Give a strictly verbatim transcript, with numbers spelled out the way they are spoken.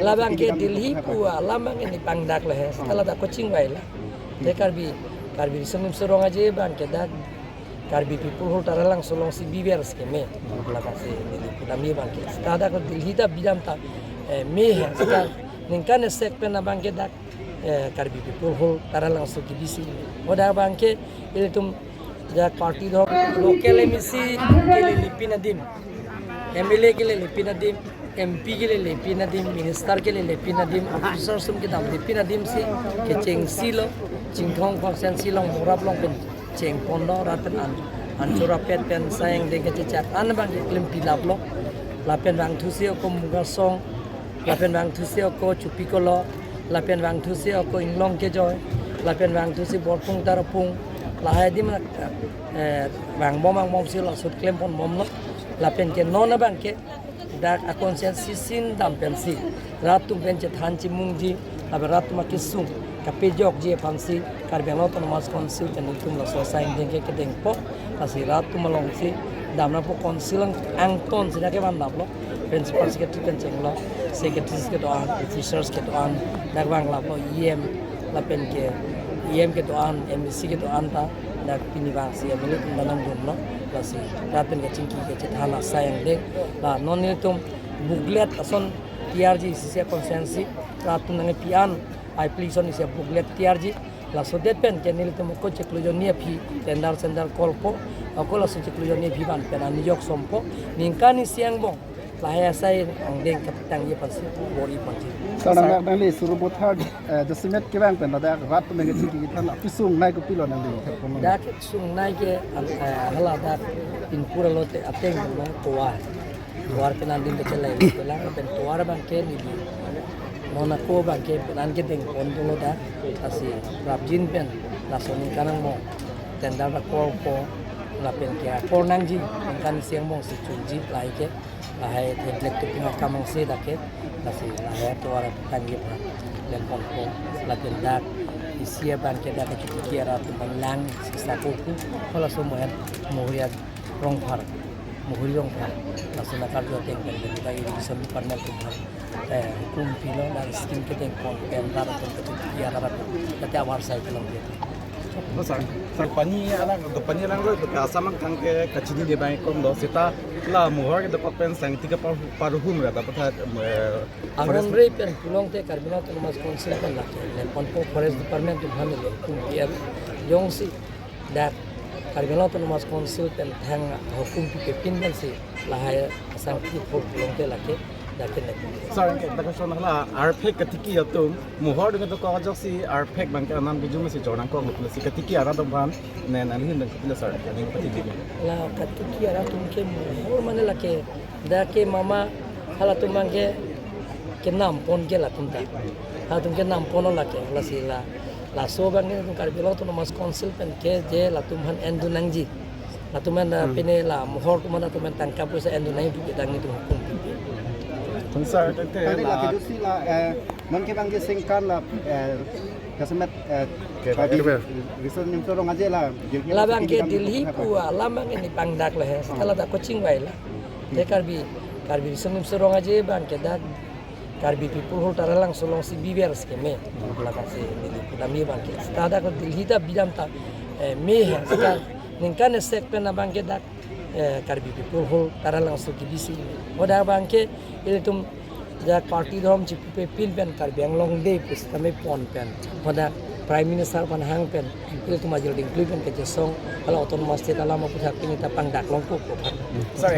Labang ke Delhi pu alam abang ke nepangdak lo he. Seta ladak coaching vai la. Te Karbi, Karbi Riso Nimso Rong Aje abang ke dak Karbi People Hall Taralangso alongsi biver si keme. Labang si neli pudam ye abang ke. Seta dak Delhi ta bidam ta, eh, me he. Seta ningkan esek pen abang ke dak, eh, Karbi People Hall Taralangso kebisi. Hadak abang ke ilitum dak party do local M A C kelelepin adim, M L A kelelepin adim, M P kelelepin adim, minister kelelepin adim, officer sum kedamlepin adim si kechengsi lo, Chinthong constituency along morap along pen chengpon lo, rat pen an, anchor apet pen asai angdeng kechechak an abang ke klempi lap lo, lapen vangthusi ako Mugasong, lapen vangthusi ako Chupikolo, lapen vangthusi ako Inglong Kejoi, lapen vangthusi Borpung Tarapung, lahai adim, eh, vangbom vangbom si laso klempon bom lo, lapen ke non abang ke dak a constituency sin dam pensi rat atum pen chethan chimungji, lapen rat atum akesung kapejokji aphansi Karbi Anglong Autonomous Council pen itum laso asai angdeng ke kedengpo, lasi rat atum alongsi damnangpo, council ang, angton si dak kevan dam lo, principal secretary pen chenglo, secretaries kedo-an, officers kedo-an, dak vanglap lo, E M, lapen ke E M kedo-an, M A C kedo-an ta dak pini vangsi M L A atum ta nangdun lo, lasi rat pen kachingki kachethan asai angdeng, la non nelitum booklet ason tiyarji isi a constituency, rat atum nangkepi an application isi a booklet tiyarji, laso det pen ke nelitum ako chiklo jonni aphi tender sender call po, ako laso chiklo jonni aphi van pen anijok sompo, ningkan isi angbong lahai asai angdeng kapatangji aphansi bor-i ponji. Sir, nang, nangli Sarupathar, eh, jasemet kevang pen ladak rat atum nangkachingki kethan api sungnei kopilo nangli thek pon? Dak sungnei ke, eh, hala dak Pinpur alote ateng lo tovar. Tovar pen adim kechelai lo lang, pen tovar abang ke neli non ako abang ke pen an kedengpon dolo dak, lasi prapjin pen laso ningkan angbong tender ta call po, lapen ke akor nangji, ningkan isi angbong si chunji, lahai ke lahai theklek tuping akam angse dak ke, lasi lahai tovar tangji aphan klempon po, lapen dak isi abang ke dak kechuki rat atum abang lang sisa koku, halaso mohen Mohori Rongphar, Mohori Rongphar, laso nangkarju ateng pen dak irrigation department atum aphan, eh, hukum pilo, dak scheme kedengpon pen rat atum kechuki rat atum, dak ke avarsai kelong ke. Oh, sir. Sir, pani alang, pani alang lo, dak Assam angthang ke kachinine abang kom do, seta la Mohor kedokok pen sangti ke par-, parhum ra, dapat, eh, forest. Aron rei pen pulote Karbi Anglong Autonomous Council pen lake, le ponpo forest department atum aphan le hukum pi-et, jongsi dak Karbi Anglong Autonomous Council pen thang hukum pipepin pensi lahai asangti phur pulote lake dak ke ne. Sir, ke dak ason hala arphek katiki atum Mohor adung kedokok ajoksi arphek abang ke anam kejum si chor nangkok lo, lasi katiki arat atum aphan ne nanghin dang kopilo sir, ning patiki. La katiki arat atum ke Mohor mane lake dak ke mama halatum abang ke kenam pon ke latum ta. Halatum kenam pon lo lake, lasi la, laso abang ke Karbi Anglong Autonomous Council pen ke je latum aphan endun nangji. Latum aphan, hmm, pine la Mohor atum aphan latum aphan tangka poisa endun nangji pu ke dak nelitum hukum pipe. Sir, tangte tangte la la kedusi la, eh, non ke abang ke sengkan la, eh, jasemet, eh, ke Karbi, ke Riso Nimso Rong Aje la, labang ke Delhi pu alam abang ke nepangdak lo he. Seta ladak coaching vai la. Te Karbi, Karbi Riso Nimso Rong Aje abang ke dak Karbi People Hall Taralangso alongsi biver si keme. Labang si neli pudam ye abang ke. Seta dak Delhi ta bidam ta, eh, me he. Seta ningkan esek pen abang ke dak, eh, Karbi People Hall Taralangso kebisi. Hadak abang ke ilitum dak party dhorom chipipepin pen Karbi Anglong Day pu sitame pon pen, hadak Prime Minister aphan hang pen, ilitum ajir dingklui pen kachesong hala Autonomous State alam aputhak pini ta pangdak longpo pu aphan. Sir,